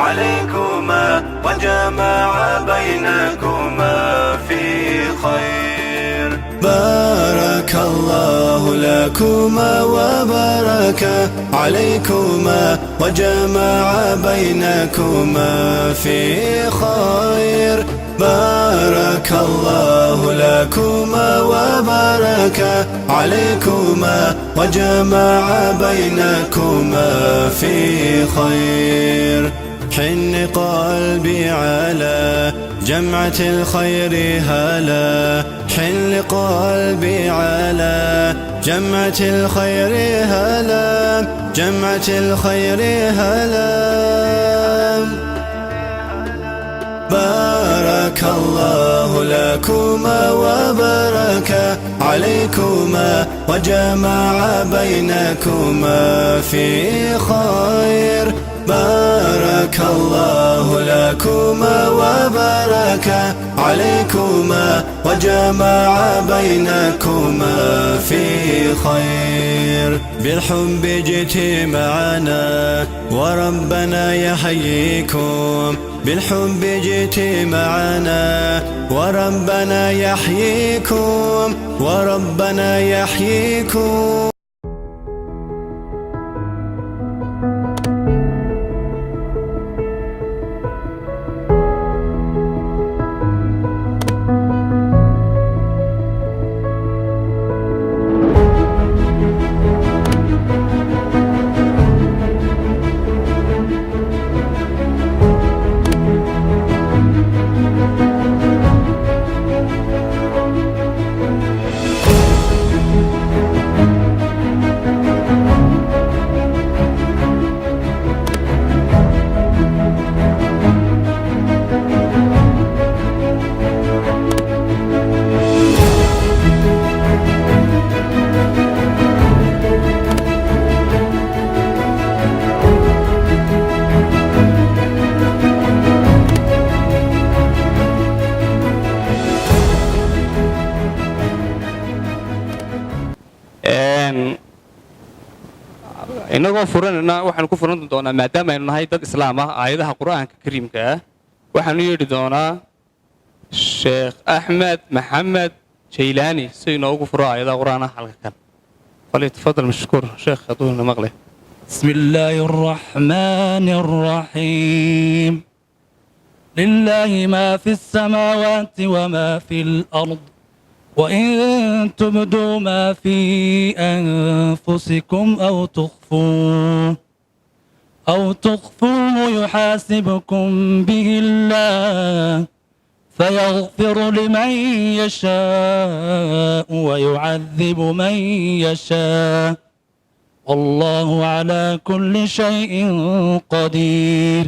عليكما وجمع بينكما في خير. بارك الله لكما وبارك عليكما وجمع بينكما في خير. بارك الله لكما وبارك عليكما وجمع بينكما في خير. حن قلبي على جمعة الخير هلا، حن قلبي على جمعة الخير هلا، جمعة الخير هلا. بارك الله لكما وبارك عليكما وجمع بينكما في خير. بارك الله لكما وبارك عليكما وجمع بينكما في خير. بالحب جئت معنا وربنا يحييكم، بالحب جئت معنا وربنا يحييكم، وربنا يحييكم. Inagoo furanayna, waxaanu ku furan doonaa, maadaama aynu nahay dad Islaam ah, aayadaha Qur'aanka Kariimka ah. Waxaanu yeedhi doonaa Sheekh Axmed Maxamed Jaylaani si inoogu furo aayadaha Qur'aan ah halka kan. فليتفضل مشكور sheekh hadduu na maqlay. بسم الله الرحمن الرحيم. لله ما في السماوات وما في الأرض، وإن تبدوا ما في أنفسكم أو تخفوه يحاسبكم به الله، فيغفر لمن يشاء ويعذب من يشاء، والله على كل شيء قدير.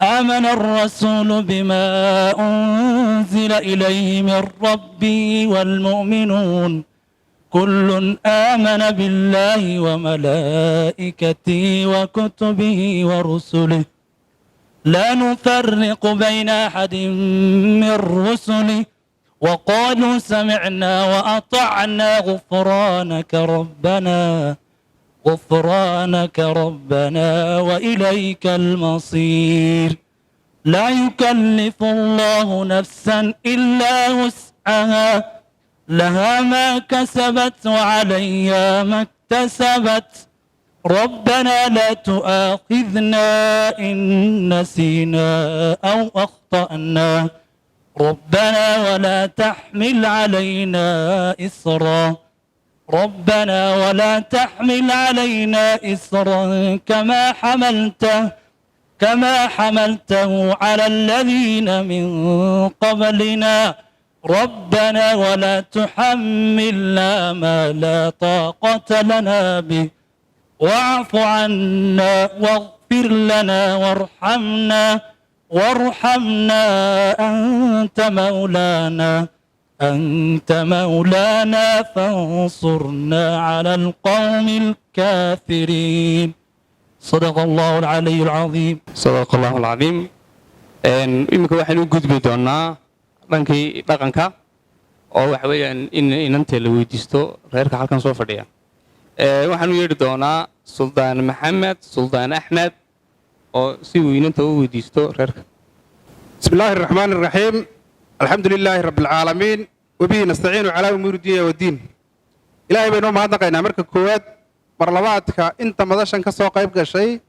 آمن الرسول بما أنزل إليه من ربه والمؤمنون، كل آمن بالله وملائكته وكتبه ورسله، لا نفرق بين أحد من رسله، وقالوا سمعنا وأطعنا، غفرانك ربنا، غفرانك ربنا وإليك المصير. لا يكلف الله نفسا إلا وسعها، لها ما كسبت وعليها ما اكتسبت. ربنا لا تؤاخذنا إن نسينا أو أخطأنا، ربنا ولا تحمل علينا إصرا، ربنا ولا تحمل علينا إصرا كما حملته على الذين من قبلنا. ربنا ولا تحملنا ما لا طاقة لنا به، واعف عنا واغفر لنا وارحمنا، وارحمنا، أنت مولانا، أنت مولانا، فانصرنا على القوم الكافرين. صدق الله العلي العظيم. صدق الله العظيم. Iminka waxaynu u gudbi doonaa dhankii dhaqanka, oo waxa weeyaan in inanta la weydiisto reerka halkan soo fadhiya. Waxaanu yeedhi doonaa Suldaan Maxamed Suldaan Axmed. Oo si uu inanta u weydiisto reerka. بسم الله الرحمن الرحيم، الحمد لله رب العالمين، وبه نستعين على أمور الدنيا والدين. Ilaahay baynu mahadnaqaynaa marka koowaad. Mar labaadka, inta madashan ka soo qayb gashay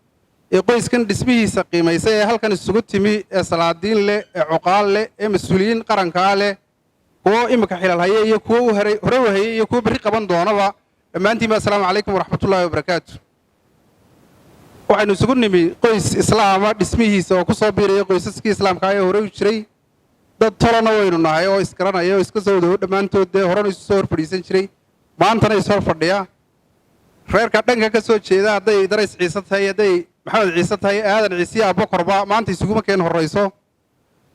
ee qoyskan dhismihiisa qiimaysay ee halkan isugu timi, ee salaadiin leh, ee cuqaal leh, ee mas-uuliyiin qarankaa leh, kuwo imika xilal haya iyo kuwo u hore hore u hayay iyo kuwo berri qaban doonaba, dhammaantiinba assalaamu calaykum waraxmatullaahi wabarakaatu. Waxaynu isugu nimi qoys islaama dhismihiisa oo ku soo biiraya qoysaskii islaamka ee hore u jiray. Dad tolana waynu nahay oo isgaranaya oo iska soo wadaho dhammaantood, dee horena isu soo hor fadhiisan jiray, maantana is hor fadhiya. Reerka dhanka ka soo jeeda, hadday Darays Ciise tahay, hadday Maxamed Ciise tahay, Aadan Ciise iyo Abokorba, maanta isuguma keen horrayso.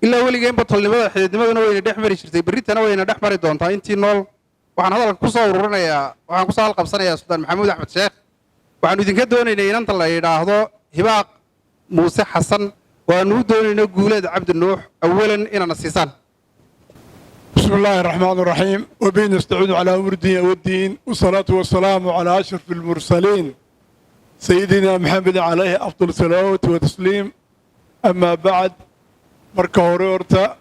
Ilaa weligeenba tolnimada, xididnimaduna wayna dhex mari jirtay, berritana wayna dhex mari doontaa intii nool. Waxaan hadalka ku soo ururinayaa, waxaan kusoo halqabsanayaa Suldaan Maxamuud Axmed Sheekh. Waxaanu idinka doonaynay inanta la yidhaahdo Hibaaq Muuse Xasan, waanu u doonayno Guuleed Cabdi Nuux awalan inaana siisaan. بسم الله الرحمن الرحيم، وبه نستعين على أمور الدنيا والدين، والصلاة والسلام على أشرف المرسلين سيدنا محمد عليه أفضل الصلاة والتسليم. أما بعد، marka hore horta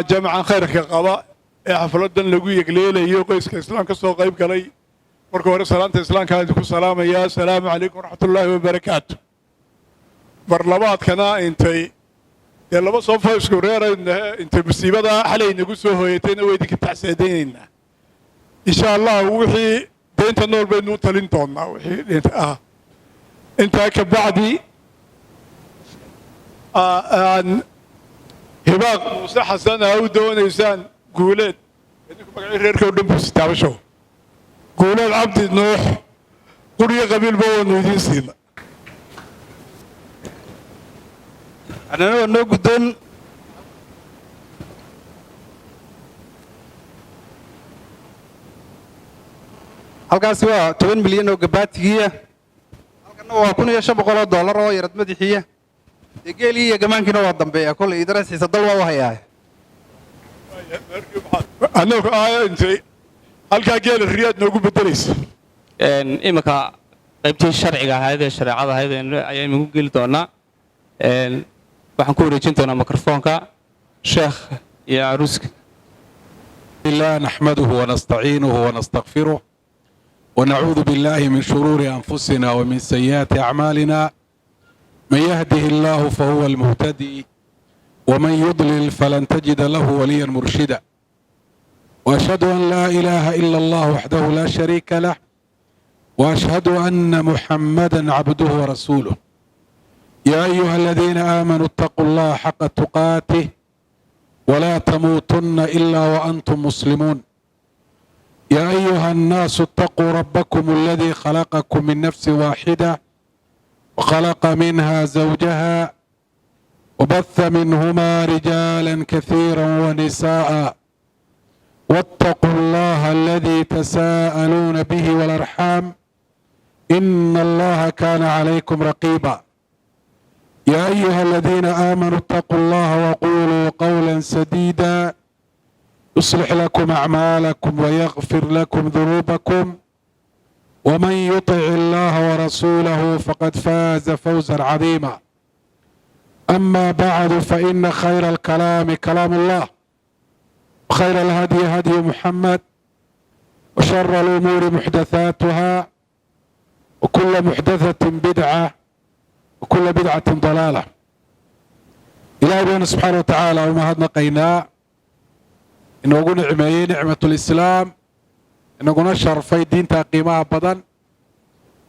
jamcan khayrka qaba ee xafladan lagu yegleelayo qoyska islaamka soo qayb galay, marka hore salaanta islaamkaan idinku salaamayaa: asalaamu calaykum waraxmatullaahi wabarakaatu. Mar labaadkana, intay dee laba soo isku reerayna, intay musiibada xalay nagu soo hooyatayna way idinka tacseedaynaynaa. Insha Allah wixii deynta nool baynu u talin doonaa wixii deynta ah. Intaa ka bacdi, aan Hibaaq Muuse Xasan aa u doonaysaan Guuleed, idinku magacii reerka o dhan buu sitaabasho, Guuleed Cabdi Nuux, quriyo qabiilba waanu idiin siina. Annana waa noo guddoon. Halkaasi waa 10 milyan oo gabaatigiiya, halkanna waa $1500 oo yarad madaxiiya. Dee geelii iyo gamaankiina waa dambeeya. Kolay Idarays Ciise dal waa u hayaa. Annagu aaya intay halkaa geela riyaad noogu beddelaysa. Iminka qaybtii sharciga ahayd ee shareecada ahayd ayaa imingu geli doonaa. Waxaan ku wareejin doonaa mikrofoonka sheekh iyo caruuska. الله نحمده ونستعينه ونستغفره ونعوذ بالله من شرور أنفسنا ومن سيئات أعمالنا، من يهده الله فهو المهتدي ومن يضلل فلن تجد له وليا مرشدا، وأشهد أن لا إله إلا الله وحده لا شريك له، وأشهد أن محمدا عبده ورسوله. يا أيها الذين آمنوا اتقوا الله حق تقاته ولا تموتن الا وانتم مسلمون. يا ايها الناس اتقوا ربكم الذي خلقكم من نفس واحده وخلق منها زوجها وبث منهما رجالا كثيرا ونساء، واتقوا الله الذي تساءلون به والارحام ان الله كان عليكم رقيبا. يا ايها الذين امنوا اتقوا الله وقولوا قولا سديدا يصلح لكم اعمالكم ويغفر لكم ذنوبكم، ومن يطع الله ورسوله فقد فاز فوزا عظيما. اما بعد، فان خير الكلام كلام الله، وخير الهدي هدي محمد، وشر الامور محدثاتها، وكل محدثه بدعه، وكل بدعة ضلالة. Ilaahay baynu subxaana wa tacaala u mahadnaqaynaa inoogu nicmeeyey nicmatulislaam, inaguna sharfay diinta qiimaha badan,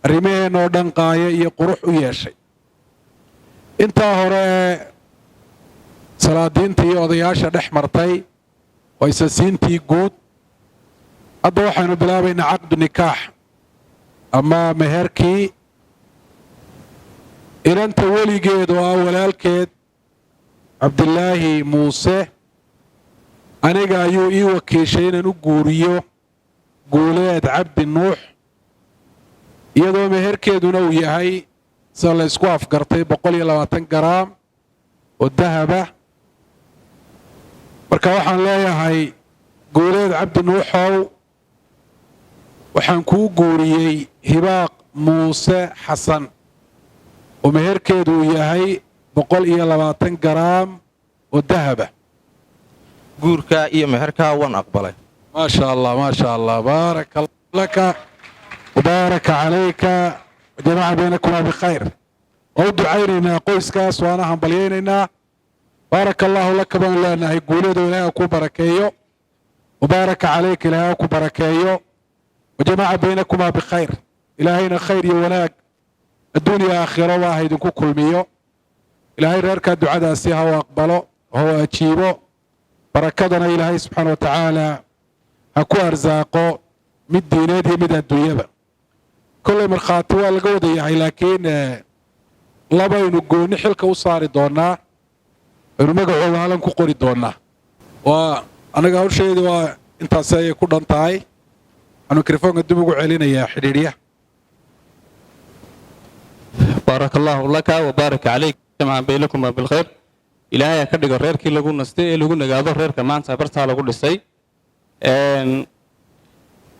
arrimaheenna oo dhan qaayo iyo qurux u yeeshay. Intaa hore ee salaadiinta iyo odayaasha dhex martay waa isasiintii guud. Hadda waxaynu bilaabaynaa caqdu nikaax ama meherkii inanta. Weligeed oo ah walaalkeed Cabdilaahi Muuse aniga ayuu ii wakiishay inaan u guuriyo Guuleed Cabdi Nuux, iyadoo meherkeeduna uu yahay sida la ysku afgartay 120 garaam oo dahaba. Marka waxaan leeyahay: Guuleed Cabdi Nuuxow, waxaan kuu guuriyey Hibaaq Muuse Xasan. Oo meherkeedu uu yahay 120 garaam oo dahaba. Guurkaa iyo meherkaa waan aqbalay. Maa sha Allah, maa sha Allah. Baaraka Allah laka wabaaraka calayka wajamaca baynakumaa bikhayr. Waa u ducaynaynaa qoyskaas, waana hambalyaynaynaa. Baaraka allahu laka baanu leenahay, Guuleedo, Ilaahay ha ku barakeeyo. Wabaaraka calayka, Ilaahay ha ku barakeeyo. Wajamaca baynakumaa bikhayr, Ilaahayna khayr iyo wanaag adduun iyo aakhiro waa ha idinku kulmiyo. Ilaahay reerkaa ducadaasi ha u aqbalo, ha u ajiibo, barakadana Ilaahay subxaana wa tacaala ha ku arsaaqo, mid diineed iyo mid adduunyaba. Kolley markhaati waa laga wada yahay, laakiin labaynu goonni xilka u saari doonnaa, aynu magacooda halan ku qori doonnaa. Waa anaga hawsheedii, waa intaasi ayay ku dhan tahay. Waxaanu mikrofoonka dib ugu celinayaa xidhiidhya. Baaraka allahu laka wabaaraka calayk, jamaca baynakuma bilkhayr. Ilaahay ha ka dhigo reerkii lagu nastay ee lagu nagaado, reerka maanta bartaa lagu dhisay.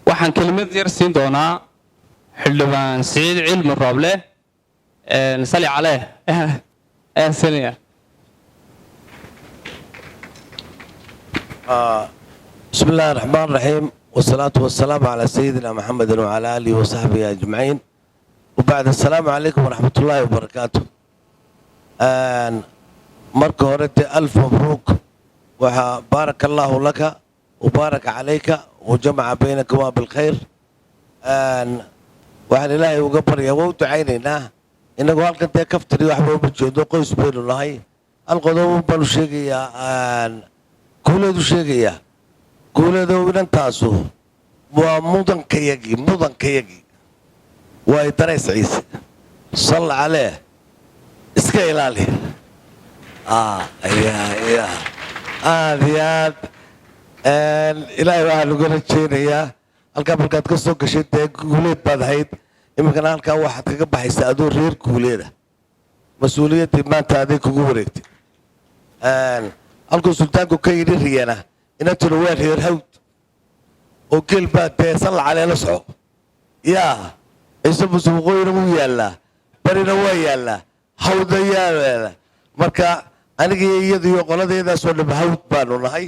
Waxaan kelimad yar siin doonaa Xildhibaan Siciid Cilmi Rooble. Sali caleh ayaan siinaya. بسم الله الرحمن الرحيم، والصلاة والسلام على سيدنا محمد وعلى آله وصحبه أجمعين، وبعد، السلام عليكم ورحمة الله وبركاته. Marka hore ألف مبروك، وبارك الله لك وبارك عليك وجمع بينكما بالخير. Waxaan Ilaahay uga baryaa, waa u ducaynaynaa. Inagoo halkan dee kaftari waxba uma jeedo, qoys baynu nahay. Hal qodob baanu sheegayaa, Guuleedu sheegayaa. Guuleedow, inantaasu waa mudankayagii, mudankayagii waa Idarays Ciise. Sal calee, iska ilaali. Aad iyo aad Ilaahay waxaan uga rajaynayaa halkaa markaad ka soo gashay dee Guuleed baad ahayd, iminkana halkaa waxaad kaga baxaysaa adoo reer Guuleeda. Mas-uuliyaddii maanta aday kugu wareegtay. Halkuu sultaanku ka yidhi riyana, inantuna waa reer Hawd oo geel baa dee salla calee la soco. Yaa Ciise Muse, waqooyina wuu yaallaa, barina waa yaallaa, hawdna yaala. Marka aniga iyadu iyo qoladeedaasoo dham Hawd baanu nahay.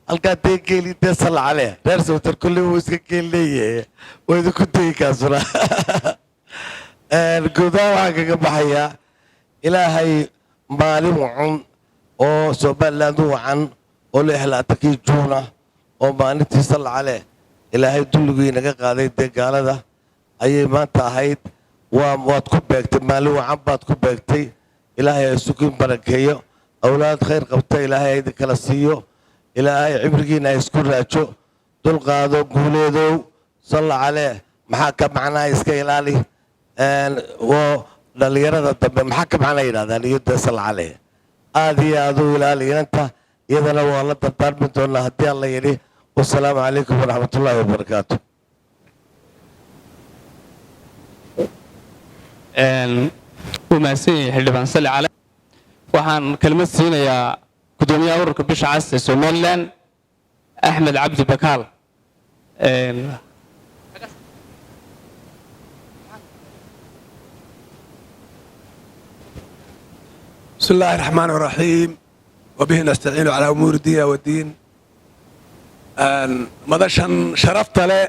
Halkaa dee geeli dee salla calee, reer Sawtar kolley wuu iska geel leeyahay, waa idinku tegi kaasuna. Guudaha waxaan kaga baxayaa, Ilaahay maalin wacan oo Somaliland u wacan oo 26-kii Juuna oo maalintii salla calee Ilaahay dulligii naga qaaday dee gaalada ayay maanta ahayd. Waa waad ku beegtay, maalin wacan baad ku beegtay. Ilaahay ha isukin barakeeyo, awlaad khayr qabta Ilaahay ha idin kala siiyo, Ilaahay cimrigiina ha isku raajo. Dulqaado, Guuleedow, salla calee. Maxaa ka macnaa iska ilaali oo dhallinyarada dambe maxaa ka macnaa yidhahdaan iyo dee salla calee. Aad iyo aad u ilaali inanta, iyadana waa la dardaarmi doonaa haddii Alla yidhi. Wasalaamu calaykum waraxmatullaahi wabarakaatu. Wuu mahadsan yahay Xildhibaan Sali Cale. Waxaan kelmad siinayaa gudoomiyaha ururka Bisha Cas ee Somaliland, Axmed Cabdi Bakaal. بسم الله الرحمن الرحيم، وبه نستعين على أمور الدنيا والدين. Madashan sharafta leh,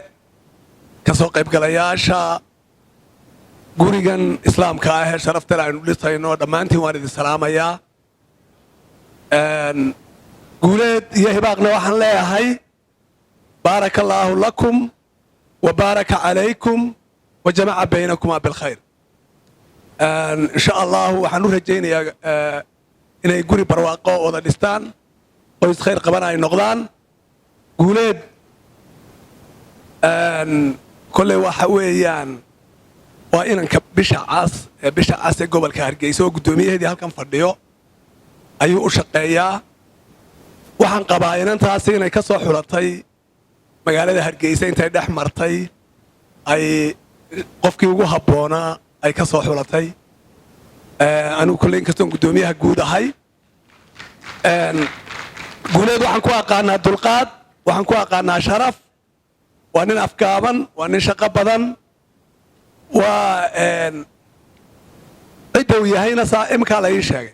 ka soo qaybgalayaasha gurigan Islaamka ah ee sharafta leh aynu dhisayno, dhammaantiin waan idin salaamayaa. Guuleed iyo Hibaaqna waxaan leeyahay baaraka allaahu lakum wa baaraka calaykum wa jamaca baynakuma bilkhayr. Insha Allahu waxaan u rajaynayaa inay guri barwaaqo wada dhistaan, qoys khayr qabana ay noqdaan. Guuleed kolley waxa weeyaan waa inanka Bisha Cas ee Bisha Cas ee gobolka Hargeysa oo guddoomiyaheedii halkan fadhiyo ayuu u shaqeeyaa. Waxaan qabaa inantaasi inay ka soo xulatay magaalada Hargeysa, intay dhex martay ay qofkii ugu habboonaa ay ka soo xulatay. Anigu kolley inkastoon guddoomiyaha guud ahay, Guuleed waxaan ku aqaanaa dulqaad, waxaan ku aqaanaa sharaf. Waa nin afgaaban, waa nin shaqo badan, waa Cidda uu yahayna saa iminkaa la ii sheegay,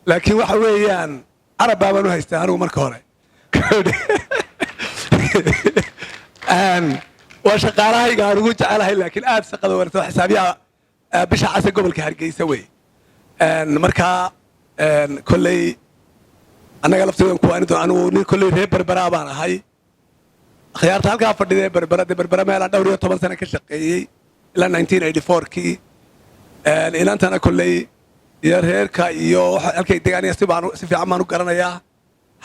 laakiin waxa weeyaan Carab baabaan u haystaa anigu marka hore. Waa shaqaalahayga aan ugu jecelahay, laakiin aad shaqada wanaagsan, xisaabiyaha Bisha Case gobolka Hargeysa wey. Markaa kolley annaga laftoodan kuwaani doon. Anigu nin kolley reer Berberaa baan ahay. Akhyaarta halkaa fadhida ee Berbera dee, Berbera meelaan dhowr iyo toban sano ka shaqeeyey ilaa 1984-kii. Inantana kolley iyo reerka iyo halkay degaan si baan si fiican baan u garanayaa.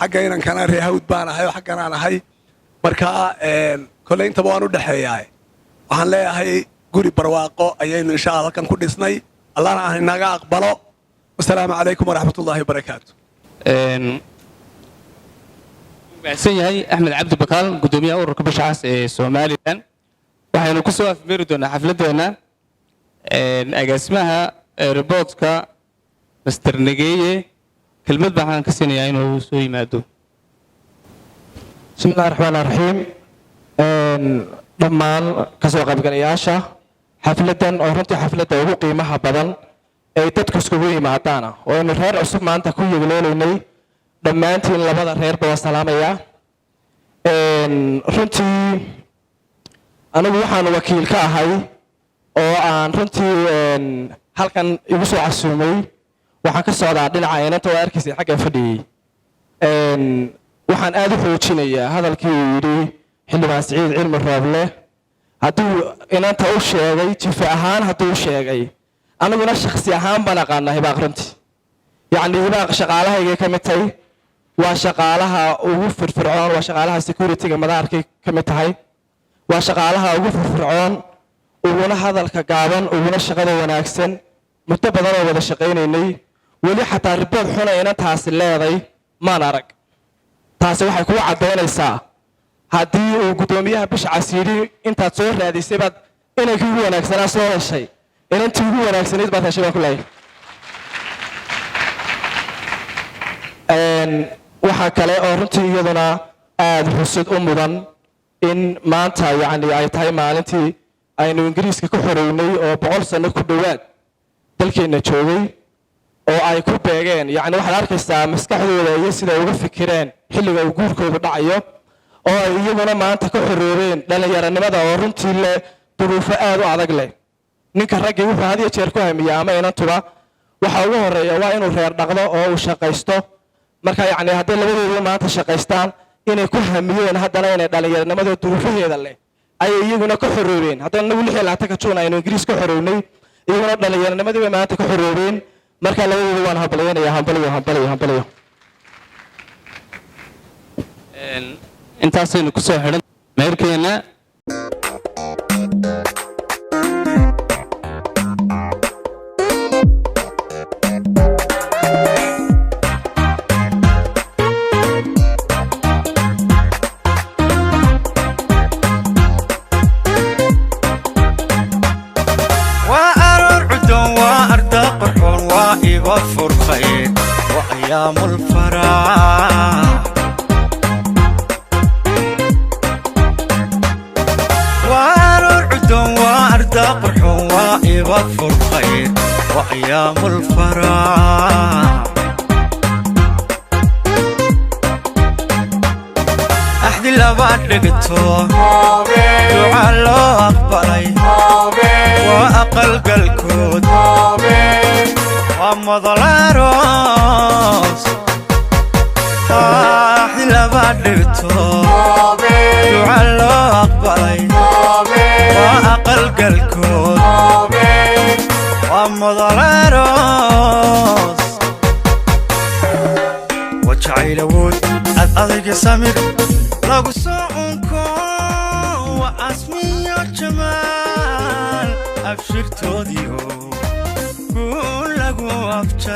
Xagga inankana reer Hawd baan ahay oo xagganaan ahay. Marka kolley intaba waan u dhexeeyaa. Waxaan leeyahay guri barwaaqo ayaynu insha Allah halkan ku dhisnay, Allahna aan inaga aqbalo. Wasalaamu calaykum waraxmat ullahi wabarakaatu. Mahadsan yahay Axmed Cabdi Bakaal, guddoomiyaha ururka Bisha Cas ee Somalilan. Waxaynu ku soo afmeeri doonaa xafladdeena agaasimaha airportka, Master Negeeye. Kelmad baan waxaan ka siinayaa inuu soo yimaado. Bismi illahi raxmaan raxiim. Dhammaan kasoo qaybgalayaasha xafladdan oo runtii xafladda ugu qiimaha badan ay dadku iskugu yimaadaana oo aynu reer cusub maanta ku yegleelaynay, dhammaantiin labada reerba waa salaamayaa. Runtii anigu waxaan wakiil ka ahay oo aan runtii halkan igu soo casuumay, waxaan ka socdaa dhinaca inanta oo arkaysay xaggan fadhiyey. Waxaan aad u xoojinayaa hadalkii uu yidhi Xildhibaan Siciid Cilmi Rooble. Hadduu inanta u sheegay jife ahaan, hadduu u sheegay, aniguna shakhsi ahaan baan aqaanaa Hibaaq. Runtii yacni Hibaaq shaqaalahaygay ka mid tahay, waa shaqaalaha ugu firfircoon, waa shaqaalaha security-ga madaarkay ka mid tahay, waa shaqaalaha ugu firfircoon, uguna hadalka gaaban, uguna shaqada wanaagsan. Muddo badan oo wada shaqaynaynay, weli xataa report xuna inantaasi leeday maan arag. Taasi waxay kuu caddaynaysaa haddii uu guddoomiyaha Bisha Cas yidhi intaad soo raadisay baad inankii ugu wanaagsanaa soo heshay, inantii ugu wanaagsanayd baad heshay baan ku leeyahay. Waxaa kale oo runtii iyaduna aada xusud u mudan in maanta yacni ay tahay maalintii aynu Ingiriiska ku xoreynay oo 100 sano ku dhowaad dalkeenna joogay oo ay ku beegeen. Yacni waxaad arkaysaa maskaxdooda iyo siday uga fikireen xilliga uu guurkoodu dhacayo oo ay iyaguna maanta ka xoroobeen dhallinyaranimada oo runtii leh duruufo aad u adag leh. Ninka raggii wuxuu had iyo jeer ku hamiya ama inantuba waxa ugu horeeya waa inuu reer dhaqdo oo uu shaqaysto. Marka yacni hadday labadoodu maanta shaqaystaan, inay ku hamiyeen haddana inay dhallinyaranimada duruufaheeda leh ayay iyaguna ka xoroobeen. Haddana inagu 26-ka Juun aynu Ingiriis ka xorownay, iyaguna dhallinyaranimadii bay maanta ka xoroobeen. Marka labadoodu waan hambalyaynaya. Hambaliyo, hambaliyo, hambaliyo. Intaasaynu kusoo xidhan meherkeenna. Waa aroor cudon, waa arda qurxoon, waa iba furqayn, waa ayaamulfarax. Waa aroor cudon, waa arda qurxoon, waa iba furqayn, waa ayaamulfarax. Axdi laba dhigto, duca loo aqbalay, waa aqalgalkood, waa madalaroos. Axdi laba dhigto, duca loo aqbalay, waa aqalgalkood, waa madalaroos. Wajacaylawood ad adayga samir lagu soo unko, waa asmiyo jamaal abshirtoodiyo guul lagu afjar.